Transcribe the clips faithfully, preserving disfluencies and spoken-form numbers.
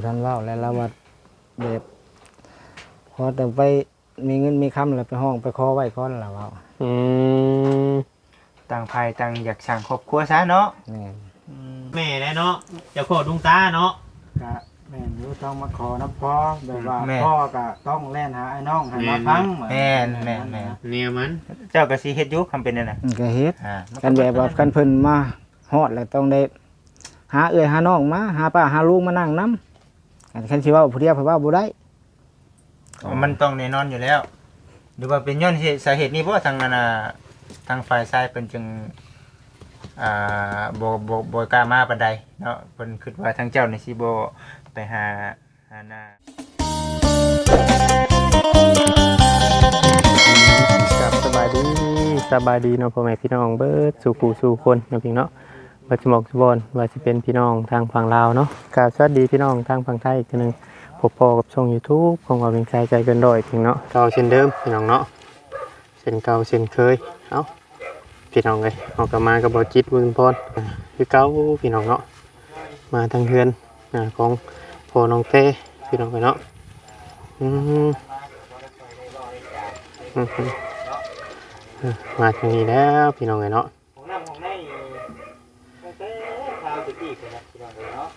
ท่านเว้าแล้ว ลาวว่าแบบ ขอแต่ไปมีเงินมีคำแล้วไปฮ้องไปขอไว้ก่อน ลาวเว้า อืม ต่างฝ่ายต่างอยากสร้างครอบครัวซะเนาะ แม่น อืม แม่แหละเนาะ เจ้าพ่อดวงตาเนาะ ก็แม่นอยู่ ต้องมาขอนำพ่อ แบบว่า แม่น พ่อก็ต้องแล่นหาอ้ายน้องให้มา แม่น ฟัง แม่น แม่น แม่น แนวมัน เจ้าก็สิเฮ็ดอยู่ คันเป็นนั่นน่ะ อืม ก็เฮ็ด อ่า มันก็ คันแบบว่า คันเพิ่นมาฮอดแล้วต้องได้หาเอื้อยหาน้องมา หาป้าหาลุงมานั่งนำ อันคันสิเว้าผู้เดียวเพิ่นเว้าบ่ได้ มันต้องแน่นอนอยู่แล้ว หรือว่าเป็นย้อนเหตุ สาเหตุนี้บ่ ทางอันน่ะ ทางฝ่ายชายเพิ่นจึง อ่า บ่ บ่ บ่กล้ามาปานใดเนาะ เพิ่นคิดว่าทางเจ้านี่สิบ่ไปหา หาหน้า ครับ สบายดี สบายดีเนาะ พ่อแม่พี่น้องเบิดสู่ผู้สู่คนเนาะพี่เนาะ ว่าสิหม่องสิบ่อน ว่าสิเป็นพี่น้องทางฝั่งลาวเนาะ กราบสวัสดีพี่น้องทางฝั่งไทยอีกเทื่อหนึ่ง พบพ้อกับช่อง YouTube ของบ่าวเวียงชัยใจเกินร้อยเพียงเนาะ เก่าเช่นเดิมพี่น้องเนาะ เช่นเก่าเช่นเคย เอ้า พี่น้องเอ้ย เฮาก็มากับบ่าวจิต บุญพร อ่า คือเก่าพี่น้องเนาะ มาทางเฮือน อ่า ของพ่อน้องเต้ พี่น้องเอ้ยเนาะ อืม อืม อืม มาทางนี้แล้วพี่น้องเอ้ยเนาะ ของน้ำของในนี่ตั้งแต่เช้าตะกี้พุ้นนะพี่น้องเอ้ยเนาะ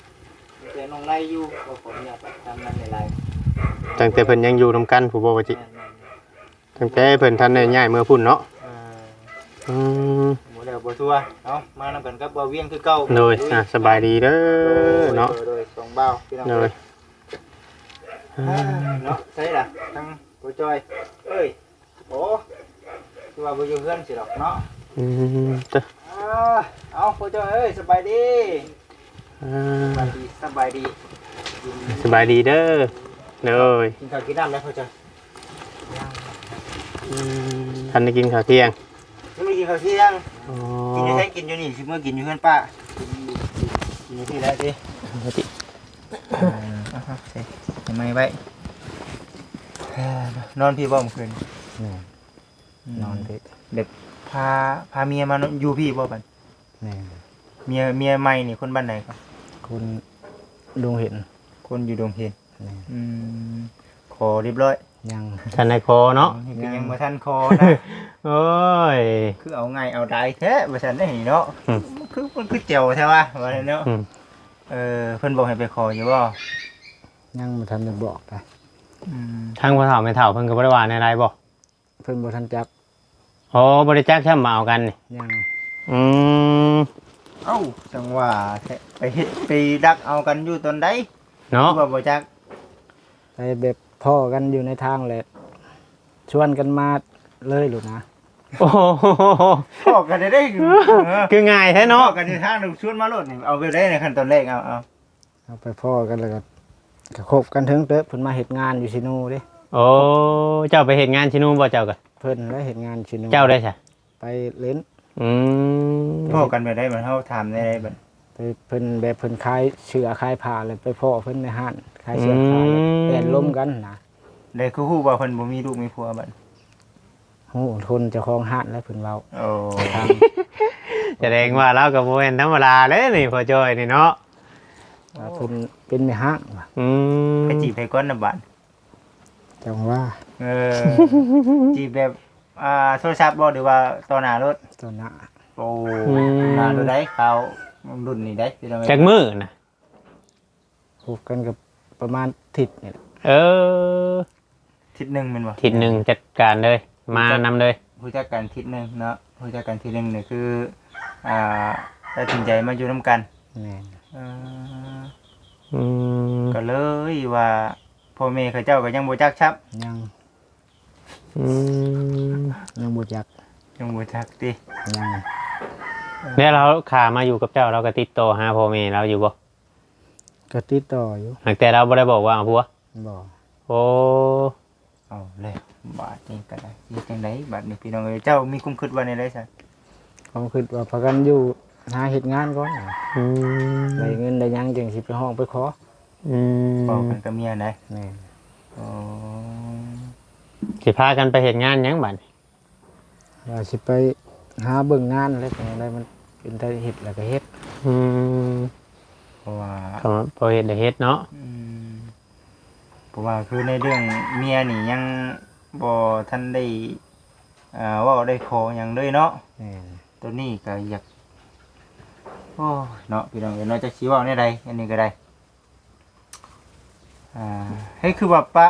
ตั้งแต่น้องไล่อยู่ ก็ขออนุญาตทำนั่นหลายๆ ตั้งแต่เพิ่นยังอยู่นำกันพู้นบ่ว่าจิ แม่นๆๆ ตั้งแต่เพิ่นทันได้ย้ายเมือพุ้นเนาะ อ่า อืม บ่แล้วบ่ทั่ว เอ้า มานำกันกับบ่าวเวียงคือเก่า โดย อ่ะ สบายดีเด้อ โดย เนาะ โดย โดย สองบ่าวพี่น้อง โดย เอ้ย อ่า เนาะ ใช่ล่ะ ทั้งพ่อจ้อย เอ้ย โอ้ คือว่าบ่อยู่เฮือนสิดอกเนาะ อืม เด้อ อ่า เอาพ่อจ้อยเอ้ย สบายดี อ่า สบายดี สบายดี สบายดีเด้อ โดย กินข้าวกินน้ำแล้วพ่อจ้อย ยัง อืม ทันได้กินข้าวเที่ยง ยังไม่กินข้าวเที่ยง อ๋อ กินอยู่ไส กินอยู่นี่ สิเมื่อกินอยู่เฮือนป้า กินอยู่ กินอยู่ที่แล้วสิ ปกติ เออ เอาครับ ใส่ ใส่ไม้ไว้ เออ นอนพี้บ่เมื่อคืน แม่น อืม นอนพี้ แบบพา พาเมียมานอนอยู่พี้บ่บัด แม่น เมีย เมียใหม่นี่คนบ้านใดครับ คนดงเห็น คนอยู่ดงเห็น แม่น อืม ขอเรียบร้อย ยัง ทันได้ขอเนาะ นี่ก็ยัง ยัง บ่ทันขอนะ โอ้ย คือเอาง่ายเอาดายแท้ ว่าซั่นได้เนาะ อืม คือ มันคือแจ๋วแท้วะ ว่าซั่นเนาะ อืม เออ เพิ่นบอกให้ไปขออยู่บ่ ยังบ่ทันได้บอกนะ อืม ทางพ่อเฒ่าแม่เฒ่าเพิ่นก็บ่ได้ว่าแนวใดบ่ เพิ่นบ่ทันจัก อ๋อ บ่ได้จักซ้ำมาเอากันนี่ ยัง อืม เอ้า จังว่าแท้ ไปเฮ็ด ไปดักเอากันอยู่ตอนใด เนาะ คือว่าบ่จัก ไปแบบพ้อกันอยู่ในทางแหละ ชวนกันมาเลยโลดนะ โอ้โห พ้อกันได้ เออ คือง่ายแท้เนาะ พ้อกันอยู่ทาง ชวนมาโลดนี่ เอาแบบใดในขั้นตอนแรก เอา เอา เอาไปพ้อกันแล้วก็ ก็คบกันเถิงเติบ เพิ่นมาเฮ็ดงานอยู่ซิโนเด้ โอ้ เจ้าไปเฮ็ดงานซิโนบ่เจ้าก็ เพิ่นได้เฮ็ดงานซิโน เจ้าได้ซะ ไปเล่น อืม พ้อกันแบบใดบัด เฮาถามได้ใดบัด ไป เพิ่นแบบเพิ่นขายเสื้อขายผ้า แล้วไปพ้อเพิ่นในห้านขายเสื้อผ้า อืม แล้วแล่นลมกันนะ แล้วคือฮู้ว่าเพิ่นบ่มีลูกมีผัวบัด ฮู้คนเจ้าของห้านแล้วเพิ่นเว้า โอ้ ทาง แสดงว่าลาวก็บ่แม่นธรรมดาเด้นี่ พ่อจ้อยนี่เนาะ ว่าเพิ่นเป็นแม่ฮ้างว่ะ อืม ไปจีบไผก่อนนะบัด จังว่า เออ จีบแบบ อ่า โทรศัพท์บ่ หรือว่าต่อหน้าโลด ต่อหน้า โอ้ อืม ต่อหน้าโลดได้ ข่าวรุ่นนี้ได้ พี่น้องเอ้ย จักมื้อน่ะ คบกันก็ประมาณอาทิตย์นี่แหละ เออ อาทิตย์หนึ่งแม่นบ่ อาทิตย์หนึ่งจัดการเลย มานำเลย รู้จักกันอาทิตย์หนึ่งเนาะ รู้จักกันอาทิตย์หนึ่งนี่คือ อ่า ตัดสินใจมาอยู่นำกัน แม่น เออ อืม ก็เลยว่า พ่อแม่เขาเจ้าก็ยังบ่จักซ้ำ ยัง อืม ยังบ่จัก ยังบ่จักติ ยัง แล้วลาวขามาอยู่กับเจ้า ลาวก็ติดต่อหาพ่อแม่ลาวอยู่บ่ ก็ติดต่ออยู่ หากแต่ลาวบ่ได้บอกว่าเอาผัว บ่ โอ้ เอาแล้ว บาดนี้ก็ได้ เฮ็ดจั่งใดบาดนี้พี่น้องเอ้ย เจ้ามีความคิดว่าแนวใดซะ ความคิดว่าพากันอยู่หาเฮ็ดงานก่อน อืม ได้เงินได้หยังจั่งสิไปฮ้องไปขอ อืม พ้อกันกับเมียนะ แม่น อ๋อ สิพากันไปเฮ็ดงานหยังบัดนี้ ว่าสิไปหาเบิ่งงานแล้ว จั่งใดมันเป็นได้เฮ็ดแล้วก็เฮ็ด อืม เพราะว่า ก็พอเฮ็ดได้เฮ็ดเนาะ อืม เพราะว่าคือในเรื่องเมียนี่ยังบ่ทันได้ อ่า เว้าได้ขอหยังเลยเนาะ แม่น ตัวนี้ก็อยาก โอ้ย เนาะ พี่น้องเอ้ยเนาะ จักสิเว้าแนวใด อันนี้ก็ได้ อ่า เฮ้ย คือว่าปะ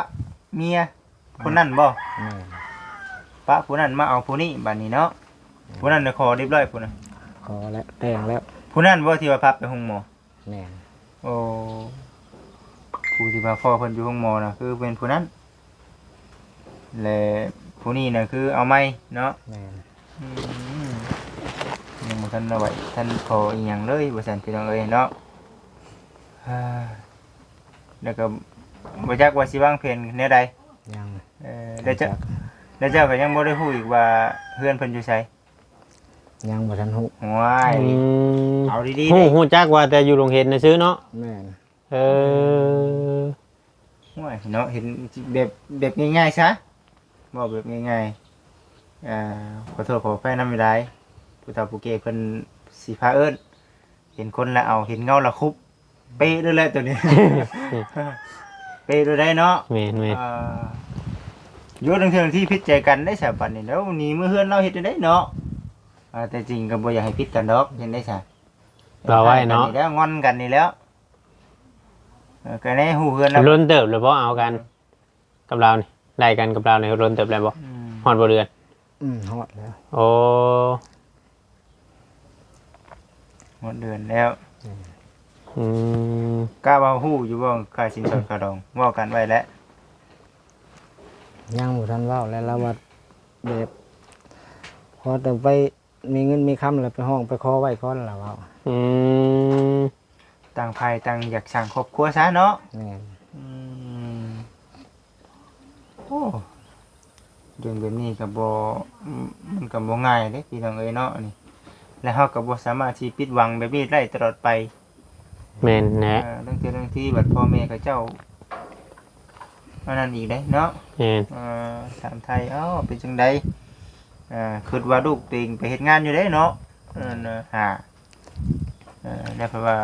เมียคนนั้นบ่ แม่น ปะผู้นั้นมาเอาผู้นี้บัดนี้เนาะ ผู้นั้นน่ะขอเรียบร้อย ผู้นั้น ขอแล้ว แต่งแล้ว ผู้นั้นบ่ที่ว่าพาไปโรงหมอ แม่น โอ้ ผู้ที่ว่าพ้อเพิ่นอยู่โรงหมอน่ะ คือเป็นผู้นั้น และผู้นี้น่ะคือเอาใหม่เนาะ แม่น อืม ยังบ่ทันเอาไว้ ทันขออีหยังเลย ว่าซั่นพี่น้องเอ้ยเนาะ อ่า แล้วก็บ่จักว่าสิวางแผนแนวใด ยัง เออ แล้วเจ้า บ่จัก แล้วเจ้าก็ยังบ่ได้ฮู้อีกว่าเฮือนเพิ่นอยู่ไส ยังบ่ทันฮู้ โอ้ย อืม เอาดีๆ ฮู้ เด้ ฮู้จักว่าแต่อยู่โรงเรียนซื่อเนาะ แม่น เออ โอ้ย เนาะ เห็นแบบ แบบง่ายๆซะ เว้าแบบง่ายๆ อ่า ขอโทษขออภัยนำหลาย ผู้เฒ่าผู้แก่เพิ่นสิพาเอิ้น เห็นคนละเอา เห็นเงาละคุบ เป๊ะเลยแหละตัวนี้ เป๊ะเลยได้เนาะ แม่นๆ อ่า อยู่เทิงๆ ที่ผิดใจกันได้ซะบัดนี้ แล้วหนีเมือเฮือนลาวเฮ็ดจั่งใดเนาะ อ่า แต่จริงก็บ่อยากให้ผิดกันดอก เห็นได้ซะ เว้าไว้เนาะ กันนี่แหล้ว งอนกันนี่แหล้ว เออ ก็ได้ฮู้เฮือนลาว โดนเติบแล้วบ่เอากัน กับลาวนี่ ไล่กันกับลาวนี่โดนเติบแล้วบ่ อืม ฮอดบ่เดือน อืม ฮอดแล้ว โอ้ ฮอดเดือนแล้ว อืม อืม กะว่าฮู้อยู่บ่ ค่าสินสอดค่าดอง เว้ากันไว้แล้ว ยังบ่ทันเว้า แล้วลาวว่าแบบ ขอแต่ไปมีเงินมีคำแล้วไปฮ้องไปขอไว้ก่อน ลาวเว้า อืม ต่างฝ่ายต่างอยากสร้างครอบครัวซะเนาะ แม่น อืม โอ้ เรื่องแบบนี้ก็บ่ มันก็บ่ง่ายเด้พี่น้องเอ้ยเนาะ นี่ และเฮาก็บ่สามารถสิผิดหวังแบบนี้ได้ตลอดไป แม่นแหละ อ่า ลางเทื่อลางทีบัดพ่อแม่เขาเจ้า อันนั้นอีกเด้เนาะ แม่น อ่า ถามไถ่ เอ้า เป็นจั่งใด อ่า คิดว่าลูกตัวเองไปเฮ็ดงานอยู่เด้เนาะ เออ หา เออ แล้วเพิ่นว่า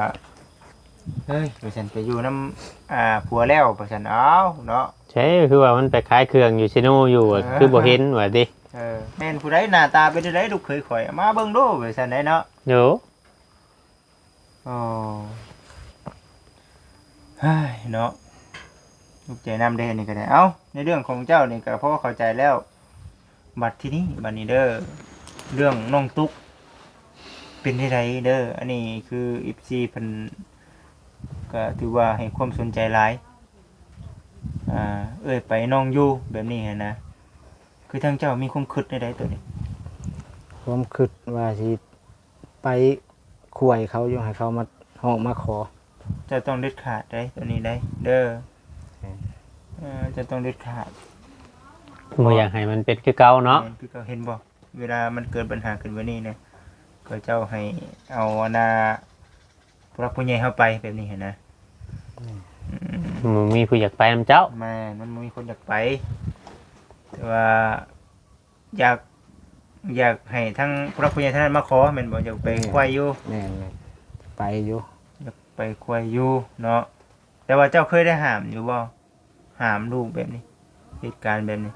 เฮ้ย ว่าซั่น ไปอยู่นำ อ่า ผัวแล้ว ว่าซั่น อ้าว เนาะ ใช่ คือว่ามันไปขายเครื่องอยู่เซโนอยู่ เออ คือบ่เห็นว่าติ เออ แม่นผู้ใด หน้าตาเป็นจั่งใด ลูกเขยข่อย เอามาเบิ่งดู ว่าซั่นได้เนาะ โด อ๋อ เฮ้ย เนาะ ทุกข์ใจนำเด้ อันนี้ก็ได้ เอ้า ในเรื่องของเจ้านี่ก็พอเข้าใจแล้ว บัดทีนี้ บัดนี้เด้อ เรื่องน้องตุ๊ก เป็นจั่งใดเด้อ อันนี้คือ เอฟซี เพิ่นก็ถือว่าให้ความสนใจหลาย อ่า เอื้อยไปน้องอยู่แบบนี้หั้นนะ คือทางเจ้ามีความคิดแนวใดตัวนี้ ความคิดว่าสิไปขวายเขาอยู่ ให้เขามาฮ้องมาขอ เจ้าต้องเด็ดขาดเด้ ตัวนี้ได้ เด้อ เออ เออ เจ้าต้องเด็ดขาด บ่อยากให้มันเป็นคือเก่าเนาะ แม่น คือเก่า เห็นบ่ เวลามันเกิดปัญหาขึ้นแบบนี้นะ ก็เจ้าให้เอาอันน่ะ ผู้หลักผู้ใหญ่เฮาไปแบบนี้หั้นนะ อืม อืม บ่มีผู้อยากไปนำเจ้า แม่น มันบ่มีคนอยากไป แต่ว่า อยาก อยากให้ทั้งผู้หลักผู้ใหญ่ท่านนั้นมาขอแม่นบ่ อยากไป แม่น ขวายอยู่ แม่นๆ ไปอยู่ อยากไปขวายอยู่เนาะ แต่ว่าเจ้าเคยได้ห้ามอยู่บ่ ห้ามลูกแบบนี้ เหตุการณ์แบบนี้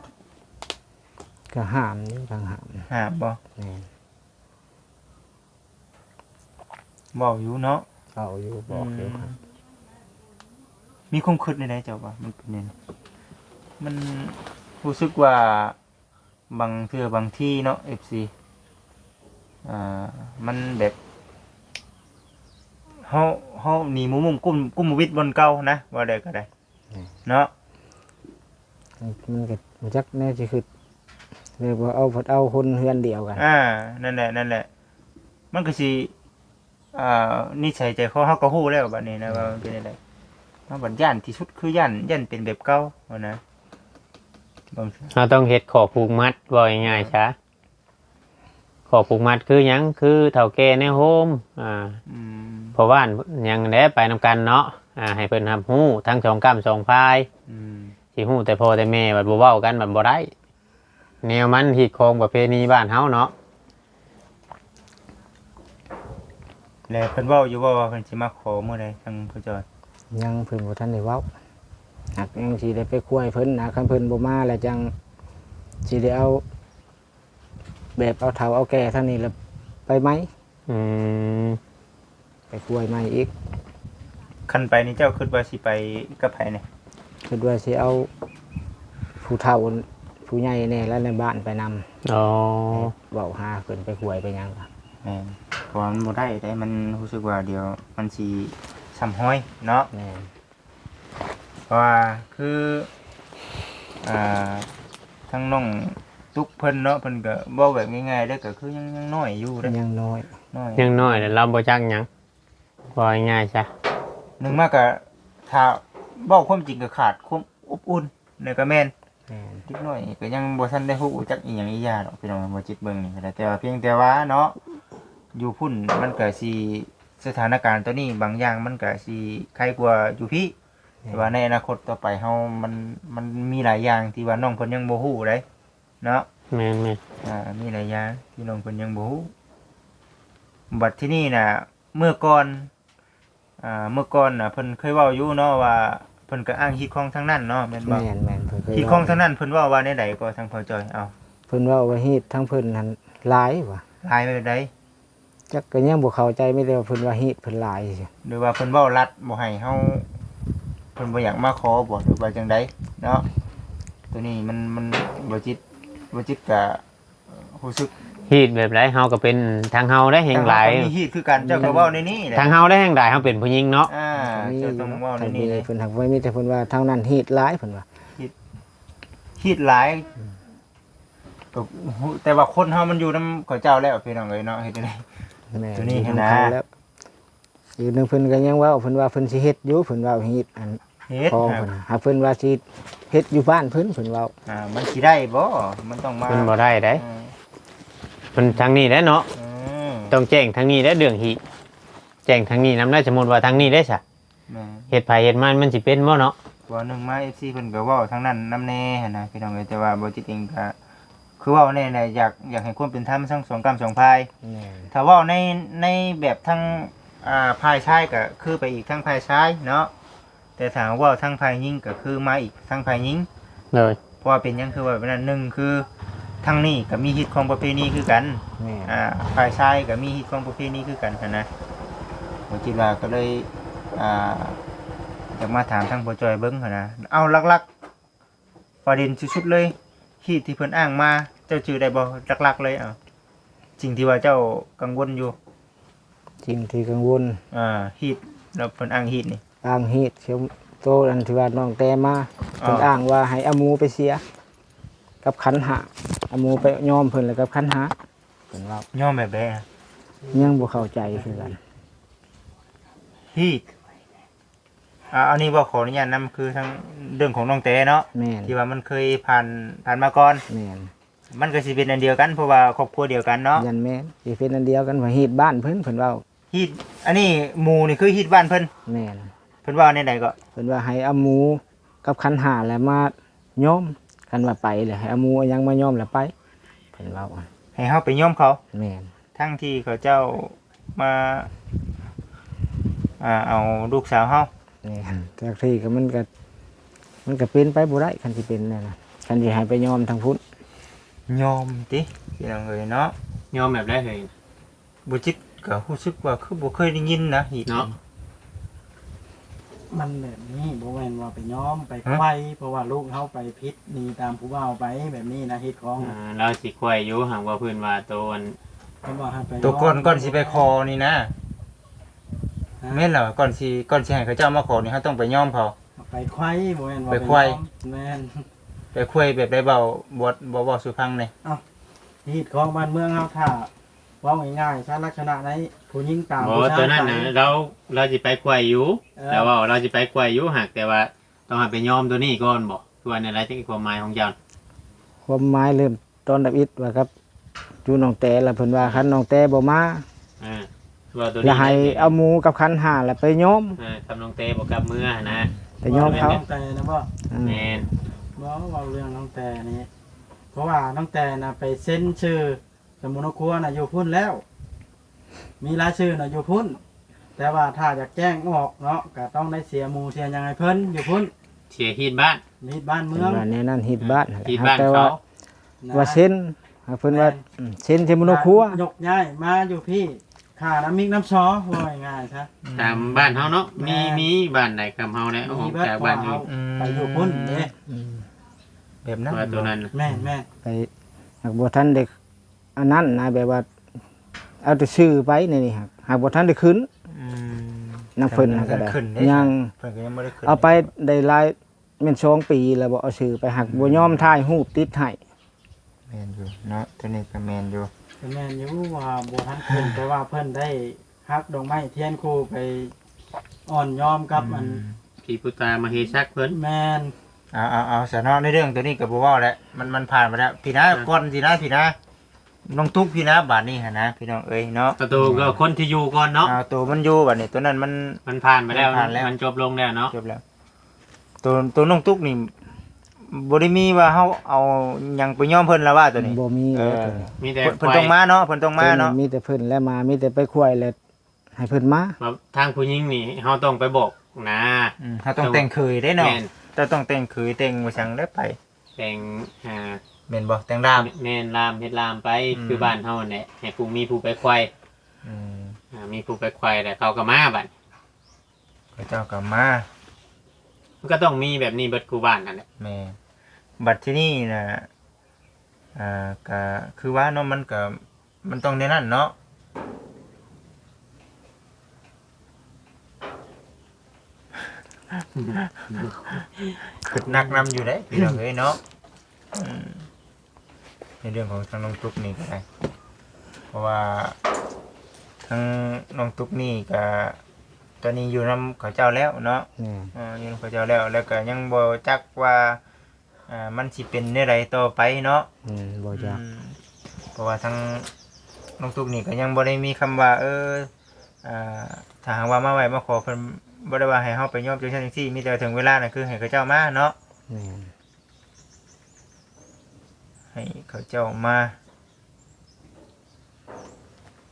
ก็ห้ามอยู่ ทางห้าม ห้ามบ่ แม่น เว้าอยู่เนาะ เว้าอยู่ บอกอยู่ อืม มีความคิดแนวใดเจ้าว่ามันเป็นแนวใด มันรู้สึกว่าบางเทื่อบางทีเนาะ เอฟซี อ่า มันแบบ เฮา เฮาหนีหมู่มุ่งกุ้ม กุ้มวิทย์บ่อนเก่านะ ว่าได้ก็ได้ อืม เนาะ มันก็บ่จักแนวสิคิด เรียกว่าเอา พัดเอาคนเฮือนเดียวกัน อ่า นั่นแหละ นั่นแหละ มันก็สิ อ่า นิสัยใจคอเฮาก็ฮู้แล้วบัดนี้นะ อืม ว่ามันเป็นจั่งใด เฮาบัดย้านที่สุดคือย้าน ย้านเป็นแบบเก่าหั้นนะ บาง เฮาต้องเฮ็ดข้อผูกมัด เว้าง่ายๆซะ ข้อผูกมัดคือหยัง คือเฒ่าแก่ในโฮม อ่า อืม พ่อบ้านหยังแหละไปนำกันเนาะ อ่า ให้เพิ่นรับรู้ทั้งสองก้ำสองฝ่าย อืม สิฮู้แต่พ่อแต่แม่บัดบ่เว้ากันบัดบ่ได้ แนวมันฮีตของประเพณีบ้านเฮาเนาะ แล้วเพิ่นเว้าอยู่บ่ว่าเพิ่นสิมาขอมื้อใดทางพ่อจอย ยัง เพิ่นบ่ทันได้เว้า หากยังสิได้ไปคุยเพิ่นนะ คันเพิ่นบ่มาแล้วจั่งสิได้เอา แบบเอาเฒ่าเอาแก่เท่านี้แล้วไปไหม อืม ไปคุยใหม่อีก คันไปนี่เจ้าคิดว่าสิไปกับไผนี่ คิดว่าสิเอาผู้เฒ่าผู้ใหญ่แน่แล้วในบ้านไปนำ อ๋อ ให้เว้าหาเพิ่นไปคุยไปหยัง แม่น เพราะว่ามันบ่ได้เด้ มันรู้สึกว่าเดี๋ยวมันสิซ้ำฮอยเนาะ แม่น เพราะว่าคือ อ่า ทั้งน้องตุ๊กเพิ่นเนาะ เพิ่นก็เว้าแบบง่ายๆเด้อ ก็คือยัง ยังน้อยอยู่เด้ ยังน้อย น้อย ยังน้อยแล้วลาวบ่จักหยัง เว้าง่ายๆซะ หนึ่งมาก็ ถ้าเว้าความจริงก็ขาดความอบอุ่น นั่นก็แม่น แม่น เด็กน้อยก็ยังบ่ทันได้รู้จักอีหยังอีหยาดอกพี่น้อง บ่จิตเบิ่งนี่ก็ได้ แต่ว่าเพียงแต่ว่าเนาะ อยู่พุ้นมันก็สิ สถานการณ์ตัวนี้บางอย่างมันก็สิไคกว่าอยู่พี้ แม่น แต่ว่าในอนาคตต่อไปเฮา มัน มันมีหลายอย่างที่ว่าน้องเพิ่นยังบ่ฮู้เด้เนาะ แม่นๆ อ่า มีหลายอย่างที่น้องเพิ่นยังบ่ฮู้ บัดทีนี้น่ะ เมื่อก่อน อ่า เมื่อก่อนน่ะ เพิ่นเคยเว้าอยู่เนาะว่า เพิ่นก็อ้างฮีตของทางนั้นเนาะ แม่นบ่ แม่นๆ เพิ่นเคย ฮีตของทางนั้นเพิ่นเว้าว่าแนวใดก็ทางพ่อจ้อย เอ้า เพิ่นเว้าว่าฮีตทางเพิ่นหั่นหลายว่ะ หลายแบบใด จักก็ยังบ่เข้าใจ มีแต่ว่าเพิ่นว่าฮีตเพิ่นหลายซื่อ หรือว่าเพิ่นเว้าลัดบ่ให้เฮา เพิ่นบ่อยากมาขอบ่ หรือว่าจั่งใดเนาะ ตัวนี้มัน มัน บ่จิต บ่จิตก็ เอ่อ รู้สึก ฮีตแบบใด เฮาก็เป็น ทางเฮาได้แฮงหลาย ทางเฮาก็มีฮีตคือกัน เจ้าก็เว้าในนี้แหละ ทางเฮาได้แฮงหลาย เฮาเป็นผู้หญิงเนาะ อ่า ก็มี เจ้าต้องเว้าในนี้เลย เพิ่นหากว่ามีแต่เพิ่นว่าทางนั้นฮีตหลายเพิ่นว่า ฮีต ฮีตหลาย อืม ก็ฮู้ แต่ว่าคนเฮามันอยู่นำเขาเจ้าแล้วพี่น้องเอ้ยเนาะ เฮ็ดจั่งใด แม่น ตัวนี้ อยู่นำ หั่นนะ เขาแล้ว อยู่นำเพิ่นก็ยังเว้า เพิ่นว่าเพิ่นสิเฮ็ดอยู่ เพิ่นเว้าฮีตอัน เฮ็ด ขอ ครับ เพิ่น หากเพิ่นว่าสิเฮ็ดอยู่บ้านเพิ่น เพิ่นเว้า อ่า มันสิได้บ่ มันต้องมา มันบ่ได้เด้ เออ มันทางนี้แหละเนาะ เออ ต้องแจ้งทางนี้แหละเรื่องฮีต แจ้งทางนี้นำได้ สมมุติว่าทางนี้ได้ซะ แม่น เฮ็ดไผเฮ็ดมัน มันสิเป็นบ่เนาะ ตัวหนึ่งมา เอฟซี เพิ่นก็เว้าทางนั้นนำแน่หั่นนะพี่น้องเอ้ย แต่ว่าบ่จิตเองก็ คือเว้าแน่แหละ อยาก อยากให้ความเป็นธรรมทั้งสองก้ำสองฝ่าย แม่น ถ้าเว้าใน ในแบบทาง อ่า ฝ่ายชายก็คือไปอีกทางฝ่ายชายเนาะ แต่ถ้าเว้าทางฝ่ายหญิงก็คือมาอีกทางฝ่ายหญิง โดย เพราะว่าเป็นหยังคือว่าแบบนั้น หนึ่งคือทางนี้ก็มีฮีตของประเพณีคือกัน แม่น อ่า ฝ่ายชายก็มีฮีตของประเพณีคือกันหั้นนะ ผมคิดว่าก็เลย อ่า อยากมาถามทางพ่อจ้อยเบิ่งหั้นนะ เอาหลักๆ ประเด็นสุดๆเลย ฮีตที่เพิ่นอ้างมา เจ้าจื่อได้บ่ หลักๆเลย เอา สิ่งที่ว่าเจ้ากังวลอยู่ สิ่งที่กังวล อ่า ฮีต แล้วเพิ่นอ้างฮีตนี่ อ้างฮีต เสียโตอันที่ว่าน้องแต่มา อ่า เพิ่นอ้างว่าให้เอาหมูไปเสีย กับขันห้า เอาหมูไปยอมเพิ่นแล้วกับขันห้า เพิ่นเว้า ยอมแบบใดอะ ยังบ่เข้าใจคือกัน ฮีต อ่า อันนี้บ่ขออนุญาตนำ คือทางเรื่องของน้องแต่เนาะ แม่น ที่ว่ามันเคยผ่าน ผ่านมาก่อน แม่น มันก็สิเป็นอันเดียวกัน เพราะว่าครอบครัวเดียวกันเนาะ ยันแม่น สิเป็นอันเดียวกัน ว่าฮีตบ้านเพิ่น เพิ่นเว้า ฮีต อันนี้หมูนี่คือฮีตบ้านเพิ่น แม่น เพิ่นว่าแนวใดก็ เพิ่นว่าให้เอาหมูกับขันห้าแล้วมายอม คันว่าไปแล้วให้เอาหมูเอาหยังมายอมแล้วไป เพิ่นเว้า ให้เฮาไปยอมเขา แม่น ทั้งที่เขาเจ้ามา อ่า เอาลูกสาวเฮา แม่น จักทีก็มันก็ มันก็เป็นไปบ่ได้ คันสิเป็นแนวนั้น คันสิให้ไปยอมทางพุ้น ยอมติ พี่น้องเอ้ยเนาะ ยอมแบบใดเฮ้ย บ่จิตก็รู้สึกว่าคือบ่เคยได้ยินนะ ฮีต เนาะ มันแบบนี้ บ่แม่นว่าไปยอมไป ฮะ ไขว่ เพราะว่าลูกเฮาไปผิดหนีตามผู้บ่าวไปแบบนี้นะ ฮีตของ อ่า ลาวสิไขว่อยู่ หากว่าเพิ่นว่าโตอัน เพิ่นว่าให้ไปยอม โตก่อน ก่อนสิไปขอนี่นะ ฮะ แม่นแล้ว ก่อนสิ ก่อนสิให้เขาเจ้ามาขอนี่ เฮาต้องไปยอมเขา ไปไขว่ บ่แม่นว่า ไปไขว่ ไปยอม แม่น ไปไขว่แบบใด เว้า บ่ บ่เว้าสู่ฟังแหน่ เอ้า ฮีตของบ้านเมืองเฮา ถ้าเว้าง่ายๆซะ ลักษณะในผู้หญิงตาม บ่ ผู้ชาย ตัวนั้นน่ะ ไป ลาว ลาวสิไปไขว่อยู่ เออ ลาวเว้าลาวสิไปไขว่อยู่ หากแต่ว่าต้องให้ไปยอมตัวนี้ก่อนบ่ คือว่าแนวใด จักความหมายของเจ้า ความหมายเริ่มต้นทำอิฐว่าครับ อยู่น้องแต่ แล้วเพิ่นว่าคันน้องแต่บ่มา อ่า ว่าตัวนี้ แล้วให้เอาหมูกับขันห้าแล้วไปยอม อ่า กับน้องแต่บ่กลับเมือหั่นนะ ไปยอมเขา น้องแต่นะบ่ อืม แม่น บ่ เว้าเรื่องน้องแต่นี่ เพราะว่าน้องแต่น่ะไปเซ็นชื่อ สมุนครัวน่ะอยู่พุ้นแล้ว มีรายชื่อน่ะอยู่พุ้น แต่ว่าถ้าอยากแจ้งออกเนาะ ก็ต้องได้เสียหมูเสียหยังให้เพิ่นอยู่พุ้น เสียฮีตบ้าน ฮีตบ้านเมื เพิ่ อน ง ว่าแนวนั้น ฮีตบ้านนั่นแหละ ฮีตบ้าน แต่ว่า เขา นะ ว่าเซ็น เพิ่นว่า แม่น อืม เซ็นเซ็นบนครัว ยกย้ายมาอยู่พี้ ค่าน้ำมิกน้ำซอ ว่าง่ายๆซะ ตามบ้านเฮาเนาะ มี แม่น มีบ้านใดกำเฮาแหละ มี ออกจากบ้านอยู่ เบิด เพราะว่าเฮา อืม ไปอยู่พุ้นเด้ อืม แบบนั้น ว่าตัวนั้น แม่นๆ ไป หากบ่ทันได้ อันนั้นนะ แบบว่า เอาแต่ชื่อไปนี่ นี่ หาก หากบ่ทันได้ขึ้น อืม นำเพิ่น แต่มัน ก็ได้ ขึ้นเด้ ยัง เพิ่นก็ยังบ่ได้ขึ้น เอาไปได้หลาย แม่นสองปีแล้วบ่ เอาชื่อไป หาก อืม บ่ยอมถ่ายรูปติดให้ แม่นอยู่เนาะ ตัวนี้ก็แม่นอยู่ ก็แม่นอยู่ว่าบ่ทันขึ้น แต่ว่าเพิ่นได้ฮักดอกไม้เทียนคู่ไปอ่อนยอมกับ อืม อัน ผีปูตามาเฮซักเพิ่น แม่น เอา เอา เอาซะเนาะ ในเรื่องตัวนี้ก็บ่เว้าแล้ว มัน มันผ่านไปแล้ว พี้นะ อ่ะ ก่อนสินะ พี้นะ น้องตุ๊กพี้นะ บาดนี้หั่นนะ พี่น้องเอ้ยเนาะ เอาตัวก็คนที่อยู่ก่อนเนาะ เอาตัวมันอยู่ บาดนี้ตัวนั้นมัน มันผ่านไปแล้ว มันผ่านแล้ว มันจบลงแล้วเนาะ จบแล้ว ตัว ตัวน้องตุ๊กนี่ บ่ได้มีว่าเฮาเอาหยังไปยอมเพิ่นละว่าตัวนี้ บ่มี เออ เลยตัวนี้ มีแต่ เพิ่น เพิ่นต้องมาเนาะ เพิ่นต้องมาเนาะ ตัวนี้มีแต่เพิ่นและมา มีแต่ไปขวายและให้เพิ่นมา ว่าทางผู้หญิงนี่เฮาต้องไปบอกนะ อืม เฮาต้อง ต้อง แต่งเขยเด้เนาะ แม่น เจ้าต้องแต่งเขยแต่งว่าซั่นแล้วไป แต่ง อ่า แม่นบ่ แต่งลาม แม่นลาม เฮ็ดลามไป อืม คือบ้านเฮานั่นแหละ ให้ผู้มีผู้ไปขวาย อืม อ่า มีผู้ไปขวายแล้วเขาก็มาบัด เขาเจ้าก็มา มันก็ต้องมีแบบนี้เบิดคู่บ้านนั่นแหละ แม่น บัดทีนี้น่ะ อ่า ก็คือว่าเนาะ มันก็ มันต้องแนวนั้นเนาะ คิดหนักนำอยู่เด้ พี่น้องเอ้ยเนาะ อืม ในเรื่องของทางน้องตุ๊กนี่ก็ได้ เพราะว่าทางน้องตุ๊กนี่ก็ ตอนนี้อยู่นำเขาเจ้าแล้วเนาะ แม่น เออ อยู่นำเขาเจ้าแล้ว แล้วก็ยังบ่จักว่า อ่า มันสิเป็นแนวใดต่อไปเนาะ แม่น บ่จัก อืม เพราะว่าทางน้องตุ๊กนี่ก็ยังบ่ได้มีคำว่า เออ อ่า ถ้าหากว่ามาไหว้มาขอเพิ่น บ่ได้ว่าให้เฮาไปยอมจังซั่นจังซี่ มีแต่ถึงเวลาน่ะคือให้เขาเจ้ามาเนาะ แม่น ให้เขาเจ้ามา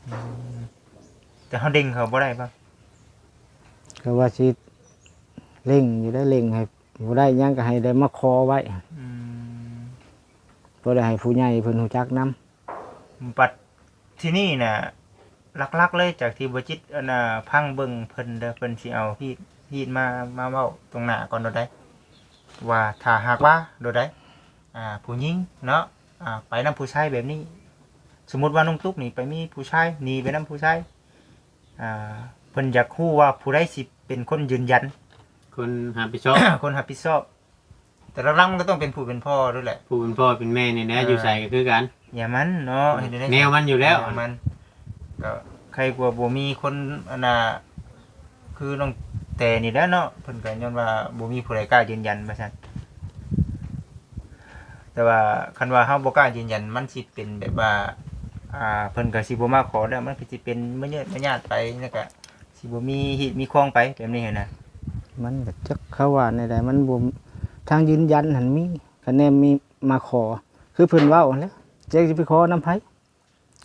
อืม แต่เฮาเร่งเขาบ่ได้ปะ ก็ว่าสิเร่งอยู่ได้ เร่งให้บ่ได้หยังก็ให้ได้มาขอไว้ อืม บ่ได้ให้ผู้ใหญ่เพิ่นฮู้จักนำ บัดทีนี้น่ะ หลักๆเลยจากที่บ่จิต อันน่ะ ฟังเบิ่งเพิ่นเด้อ เพิ่นสิเอาฮีต ฮีตมา มาเว้าตรงหน้าก่อนโดดใด ว่าถ้าหากว่าโดดใด อ่า ผู้หญิงเนาะ อ่า ไปนำผู้ชายแบบนี้ สมมุติว่าน้องตุ๊กนี่ไปมีผู้ชาย หนีไปนำผู้ชาย อ่า เพิ่นอยากฮู้ว่าผู้ใดสิเป็นคนยืนยัน คนรับผิดชอบ คนรับผิดชอบ แต่หลักๆมันก็ต้องเป็นผู้เป็นพ่อด้วยแหละ ผู้เป็นพ่อเป็นแม่นี่นะ เออ อยู่ไสก็คือกัน อย่ามันเนาะ เฮ็ดได้ แนวมันอยู่แล้ว แนวมัน ก็ใครกลัวบ่มีคน อันน่ะ คือน้องแต่นี่แหละเนาะ เพิ่นก็ย้อนว่าบ่มีผู้ใดกล้ายืนยันว่าซั่น แต่ว่าคันว่าเฮาบ่กล้ายืนยัน มันสิเป็นแบบว่า อ่า เพิ่นก็สิบ่มาขอแล้ว มันก็สิเป็นมะเยิดมะยาดไป แล้วก็สิบ่มีฮีตมีคองไปแบบนี้หั้นนะ มันก็จักเขาว่าแนวใด มันบ่ ทางยืนยันหั่นมี คะแนนมีมาขอ คือเพิ่นเว้าหั่นแหละ จักสิไปขอนำไผ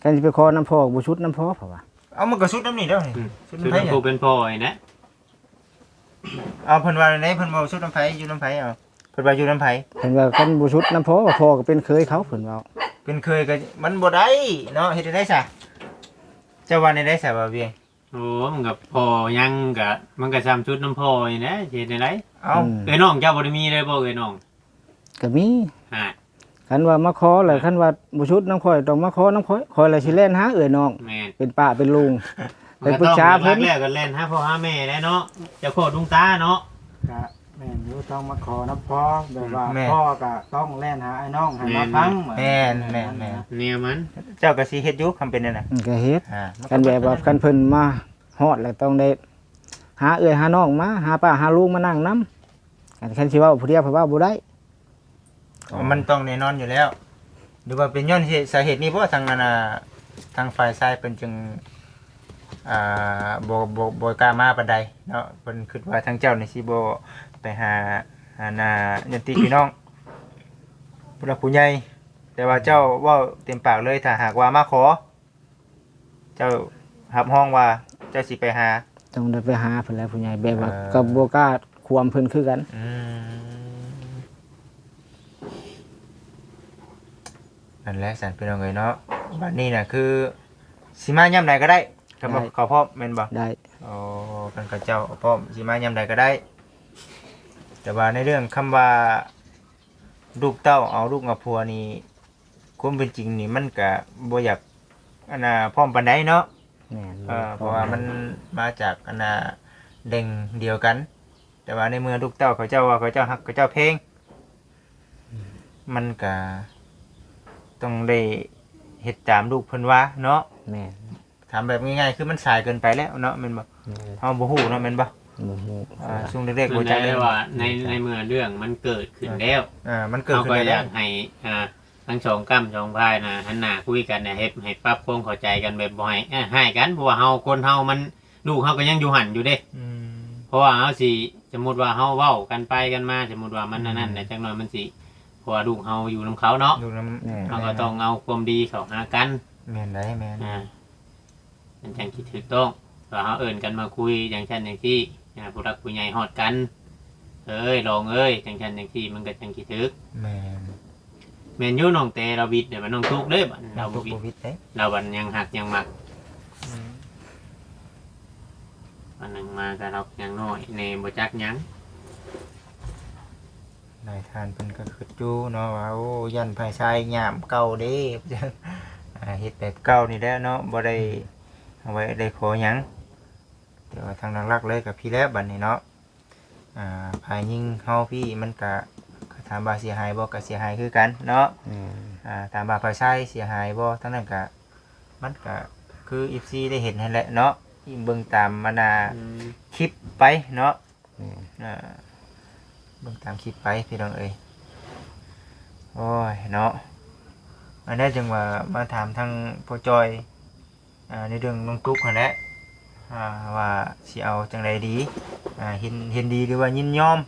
คันสิไปขอนำพ่อ บ่สุดนำพ่อ เพราะว่า เอามันก็สุดนำนี่แล้วนี่ อืม สุดนำไผ สุดนำผู้เป็นพ่อนี่แหละ เอาเพิ่นว่าไหน เพิ่นบ่สุดนำไผ อยู่นำไผ เอา เพิ่นว่าอยู่นำไผ เพิ่นว่าคันบ่สุดนำพ่อ พ่อก็เป็นเขยเขา เพิ่นเว้า เป็นเขยก็มันบ่ได้เนาะ เฮ็ดจั่งใด๋ซะ เจ้าว่าแนวใด๋ซะ บ่าวเวียง โอ้ มันก็พ่อยังก็ มันก็ส่ำสุดนำพ่อนี่แหละ สิเฮ็ดจั่งใด๋ เอ้า อืม เอ้ย น้องเจ้าบ่ได้มีเลยบ่ เอ้ย น้อง ก็มี ฮะ คันว่ามาขอแล้ว ฮะ คันว่าบ่สุดนำข้อย ต้องมาขอนำข้อย ข้อยละสิแล่นหาเอื้อยน้อง แม่น เป็นป้าเป็นลุง ไปปรึกษาเพิ่น มันก็ต้องหลักๆแล้วก็แล่นหาพ่อหาแม่แหละเนาะ เจ้าพ่อดวงตาเนาะ ก็แม่นอยู่ ต้องมาขอนำพ่อ แบบว่า แม่น พ่อก็ต้องแล่นหาอ้ายน้องให้มาฟัง แม่น แม่น แม่น แม่น แนวมัน เจ้าก็สิเฮ็ดอยู่ คันเป็นนั่นน่ะ อืม ก็เฮ็ด อ่า มันก็ คันแบบว่า คันเพิ่นมาฮอดแล้วต้องได้หาเอื้อยหาน้องมา หาป้าหาลุงมานั่งนำ คัน คันสิเว้าผู้เดียวเพิ่นเว้าบ่ได้ อ๋อ มันต้องแน่นอนอยู่แล้ว หรือว่าเป็นย้อนเหตุ สาเหตุนี้บ่ ทางอันน่ะ ทางฝ่ายชายเพิ่นจึง อ่า บ่ บ่ บ่กล้ามาปานใดเนาะ เพิ่นคิดว่าทางเจ้านี่สิบ่ไปหา หาหน้าญาติพี่น้อง ผู้หลักผู้ใหญ่ แต่ว่าเจ้าเว้าเต็มปากเลย ถ้าหากว่ามาขอ เจ้ารับรองว่าเจ้าสิไปหา ต้องได้ไปหาเพิ่นแหละผู้ใหญ่ แบบว่า เออ ก็บ่กล้าขวมเพิ่นคือกัน อืม นั่นแหละสันพี่น้องเอ้ยเนาะ บัดนี้น่ะคือสิมายามใดก็ได้ คันว่า ได้ เขาพร้อมแม่นบ่ ได้ อ๋อ คันเขาเจ้าพร้อมสิมายามใดก็ได้ แต่ว่าในเรื่องคำว่าลูกเต้าเอาลูกเอาผัวนี่ ความเป็นจริงนี่มันก็บ่อยาก อันน่ะ พร้อมปานใดเนาะ แม่น เออ เพราะว่ามันมาจาก อันน่ะ แหล่งเดียวกัน แต่ว่าในเมื่อลูกเต้าเขาเจ้าว่าเขาเจ้าฮักเขาเจ้าแพง มันก็ต้องได้เฮ็ดตามลูกเพิ่นว่าเนาะ แม่น ถามแบบง่ายๆ คือมันสายเกินไปแล้วเนาะ แม่นบ่ แม่น เฮาบ่ฮู้เนาะ แม่นบ่ บ่ฮู้ อ่า ช่วงแรกๆ เพิ่น บ่จัก ได้ว่าใน ในเมื่อเรื่องมันเกิดขึ้นแล้ว อ่า มันเกิด เฮา ขึ้น ก็ แล้ว อยากให้ อ่า ทั้งสองก้ำสองฝ่ายน่ะ หันหน้าคุยกันน่ะ เฮ็ดให้ปรับความเข้าใจกันแบบบ่ให้ อ่า ให้กัน เพราะว่าเฮา คนเฮามัน ลูกเฮาก็ยังอยู่หั่นอยู่เด้ อืม เพราะว่าเฮาสิ สมมุติว่าเฮาเว้ากันไปกันมา สมมุติว่ามัน อืม อันนั้นน่ะ จักหน่อยมันสิ เพราะว่าลูกเฮาอยู่นำเขาเนาะ อยู่นำ แม่ เฮาก็ต้องเอาความดีเข้าหากัน แม่นได๋ แม่น อ่า มันจั่งสิถูกต้อง ว่าเฮาเอิ้นกันมาคุยจั่งซั้นจั่งซี้ อ่า ผู้หลักผู้ใหญ่ฮอดกัน เอ้ย ลองเอ้ย จั่งซั้นจั่งซี้ มันก็จั่งสิถูก แม่น แม่นอยู่ น้องแต่ลาววิทย์เด้ บัดน้องตุ๊กเด้ บัด น้องตุ๊ก ลาววิทย์ บ่วิทย์เด้ ลาวบัดยังฮักยังมัก อืม อันนั้นมาก็ลาวยังน้อยแน่ บ่จักหยัง นายท่านเพิ่นก็คิดอยู่เนาะว่า โอ้ ย่านฝ่ายชายยามเก่าเด้ อ่า เฮ็ดแบบเก่านี่แหละเนาะ บ่ได้ อืม เอาไว้ได้ขอหยัง แต่ว่าทางหลักๆ เลยก็พี้แหละบัดนี้เนาะ อ่า ฝ่ายหญิงเฮาพี้มันก็ ก็ถามว่าเสียหายบ่ ก็เสียหายคือกันเนาะ อืม อ่า ถามว่าฝ่ายชายเสียหายบ่ ทั้งนั้นก็ มันก็คือ เอฟซี ได้เห็นหั่นแหละเนาะ เบิ่งตาม อันน่ะ อืม คลิปไปเนาะ แม่น อ่า เบิ่งตามคลิปไปพี่น้องเอ้ย โอ้ยเนาะ อันนี้จั่งว่ามาถามทางพ่อจอย อ่า ในเรื่องน้องตุ๊กหั่นแหละ อ่า ว่าสิเอาจั่งใดดี อ่า เห็น เห็นดีหรือว่ายินยอม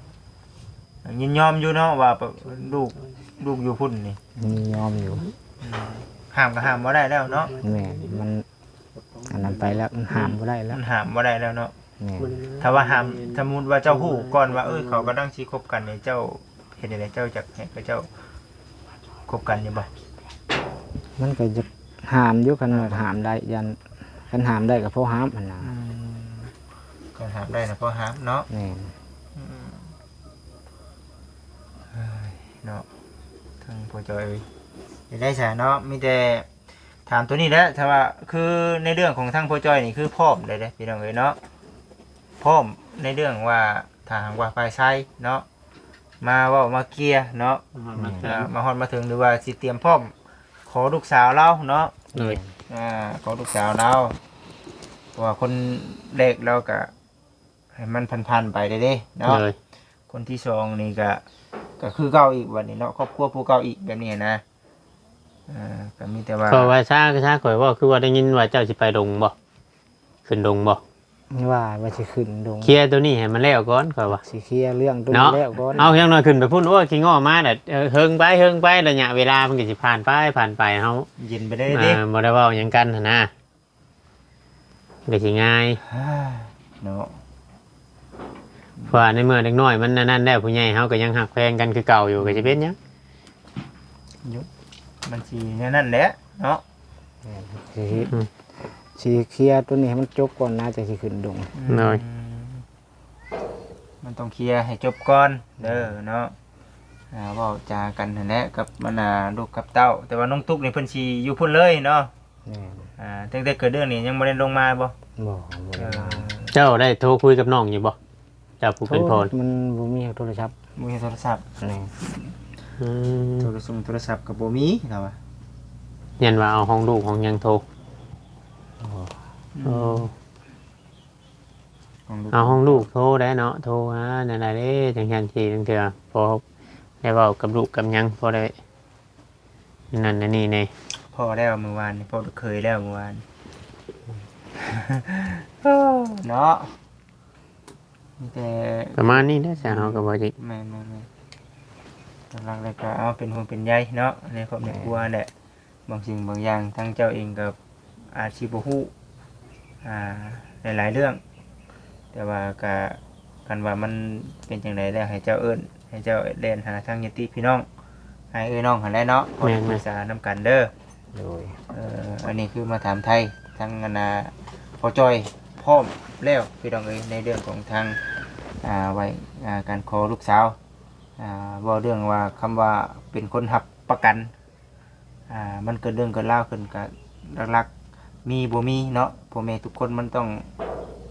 ยินยอมอยู่เนาะ ว่าลูก ลูกอยู่พุ้นนี่ ยินยอมอยู่ อืม ห้ามก็ห้ามบ่ได้แล้วเนาะ แม่น มัน อันนั้นไปแล้ว มันห้ามบ่ได้แล้ว มันห้ามบ่ได้แล้วเนาะ แม่น ถ้าว่าห้าม สมมุติว่าเจ้าฮู้ก่อนว่า เอ้ย เขากำลังสิคบกันนี่ เจ้าเฮ็ดจั่งใด เจ้าจักให้เขาเจ้าคบกันอยู่บ่ มันก็จะห้ามอยู่ คันว่าห้ามได้ ย่าน คันห้ามได้ก็พอห้ามหั่นน่ะ อืม คันห้ามได้นะพอห้ามเนาะ แม่น อืม เฮ้ย เนาะ ทางพ่อจอยเอ้ย ได้ซะเนาะ มีแต่ ถามตัวนี้แหละ ถ้าว่า คือในเรื่องของทางพ่อจ้อยนี่คือพร้อมเลยเด้พี่น้องเอ้ยเนาะ พร้อมในเรื่องว่า ถ้าหากว่าฝ่ายชายเนาะ มาเว้ามาเคลียร์เนาะ มาฮอดมาถึง อ่า มาฮอดมาถึง หรือว่าสิเตรียมพร้อมขอลูกสาวลาวเนาะ โดย อ่า ขอลูกสาวลาว เพราะว่าคนแรกลาวก็ให้มันผ่านๆไปเด้เนาะ โดย คนที่สองนี่ก็ ก็คือเก่าอีกบัดนี้เนาะ ครอบครัวผู้เก่าอีกแบบนี้นะ อ่า ก็มีแต่ว่า ก็ว่าซะ ซะ ข้อยเว้าคือว่าได้ยินว่าเจ้าสิไปดงบ่ ขึ้นดงบ่ ว่า ว่าสิขึ้นดง เคลียร์ตัวนี้ให้มันแล้วก่อน ข้อยว่า สิเคลียร์เรื่องตัวนี้ เนาะ แล้วก่อน เอาอย่างน้อยขึ้นไปพุ้น โอ้ย ขี้ง้อมาน่ะ เออ เฮิงไป เฮิงไป ระยะเวลามันก็สิผ่านไป ผ่านไป เฮา เย็นไปได้เด้ อ่า บ่ได้เว้าหยังกันหั้นนะ ก็สิง่าย เนาะ เพราะว่าในเมื่อเด็กน้อยมันอันนั้นแล้ว ผู้ใหญ่เฮาก็ยังฮักแพงกันคือเก่าอยู่ ก็สิเป็นหยัง อยู่ มันสิแนวนั้นแหละเนาะ แม่น สิ อืม สิเคลียร์ตัวนี้ให้มันจบก่อนนะ จั่งสิขึ้นดง อืม โดย มันต้องเคลียร์ให้จบก่อนเด้อเนาะ อ่า เว้าจากันนั่นแหละ กับมันน่ะ ลูกกับเต้า แต่ว่าน้องตุ๊กนี่เพิ่นสิอยู่พุ้นเลยเนาะ แม่น อ่า ตั้งแต่เกิดเรื่องนี่ยังบ่ได้ลงมาบ่ บ่ บ่ได้มา เออ เจ้าได้โทรคุยกับน้องอยู่บ่ เจ้าผู้เป็นพ่อ โทร มันบ่มีโทรศัพท์ บ่มีโทรศัพท์ แม่น อืม โทรศัพท์ โทรศัพท์ก็บ่มี ลาวว่า ยันว่าเอาของลูกของหยังโทร โอ้ อืม โอ้ ของลูก เอาของลูกโทรได้เนาะ โทรหานั่นน่ะเด้ จั่งซั่นสิ บางเทื่อพอได้เว้ากับลูกกับหยัง พอได้ นั่นอันนี้แน่ พอแล้วมื้อวานนี่ พอลูกเขยแล้วมื้อวาน เนาะ มีแต่ ประมาณนี้แหละ จ้ะ เฮาก็บ่ได้ แม่นๆๆ หลักๆ แล้วก็เอาเป็นห่วงเป็นใยเนาะ ในครอบในครัวแหละ บางสิ่งบางอย่างทางเจ้าเองก็อาจสิบ่ฮู้ อ่า หลายๆ เรื่อง แต่ว่าก็ คันว่ามันเป็นจั่งใดแล้ว ให้เจ้าเอิ้น ให้เจ้าแล่นหาทางญาติพี่น้อง ให้เอ้ยน้องหั้นแหละเนาะ ขอ แม่นๆ ปรึกษานำกันเด้อ โดย เอ่อ อันนี้คือมาถามไถ่ทางอันน่ะ พ่อจ้อยพร้อมแล้วพี่น้องเอ้ย ในเรื่องของทาง อ่า ไว้ อ่า การขอลูกสาว อ่า เว้าเรื่องว่าคำว่าเป็นคนรับประกัน อ่า มันเกิดเรื่องเกิดราวขึ้นก็หลักๆ มีบ่มีเนาะ พ่อแม่ทุกคนมันต้อง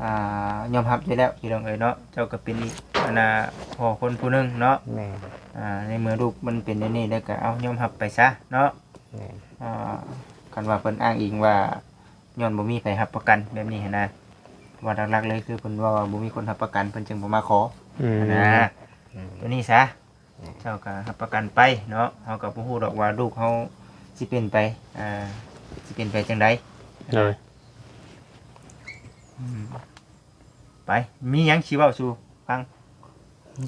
อ่า ยอมรับอยู่แล้วพี่น้องเอ้ยเนาะ เจ้าก็เป็นอีกอันน่ะ พ่อคนผู้หนึ่งเนาะ แม่น อ่า ในเมื่อลูกมันเป็นแบบนี้แล้วก็เอายอมรับไปซะเนาะ แม่น อ่า คันว่าเพิ่นอ้างอิงว่าย้อนบ่มีไผรับประกันแบบนี้หั้นนะ ว่าหลักๆเลยคือเพิ่นว่าบ่มีคนรับประกัน เพิ่นจึงบ่มาขอ อืม หั้นนะ อืม ตัวนี้ซะ อืม เจ้าก็รับประกันไปเนาะ เฮาก็บ่ฮู้ดอกว่าลูกเฮาสิเป็นไป อ่า สิเป็นไปจั่งใด โดย อืม ไป มีหยังสิเว้าสู่ฟัง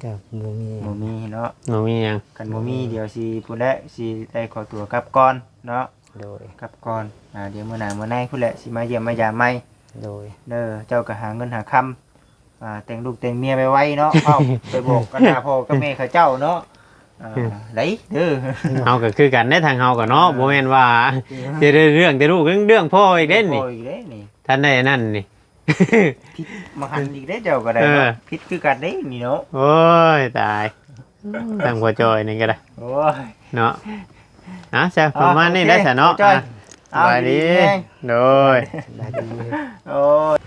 ก็บ่มี บ่มีเนาะ บ่มีหยัง คันบ่มี เดี๋ยวสิพู้นแหละ สิได้ขอตัวกลับก่อนเนาะ โดย กลับก่อน อ่า เดี๋ยวมื้อหน้ามื้อในพู้นแหละ สิมาเยี่ยมมายามใหม่ โดย เด้อ เจ้าก็หาเงินหาคำ อ่า แต่งลูกแต่งเมียไวๆเนาะ เอ้า ไปบอกกันหน้าพ่อกับแม่เขาเจ้าเนาะ อ่า อืม ได้เด้อ เฮาก็คือกันเด้ ทางเฮาก็เนาะ อ่า บ่แม่นว่า เออ สิได้เรื่องแต่ลูก เรื่องพ่ออีกเด้นี่ พ่ออีกเด้นี่ ท่านได้อันนั้นนี่ ผิดมาหันอีกได้เจ้าก็ได้เนาะ เออ ผิดคือกันได้นี่เนาะ โอ้ย ตาย ทางพ่อจ้อยนี่ก็ได้ โอ้ย เนาะ อ่ะ ซะ อ่ะ ประมาณนี้ โอเค ได้ซะเนาะ พ่อจ้อย อ่ะ เอา สบายดี ดีๆ โดย สบายดี โอ้ย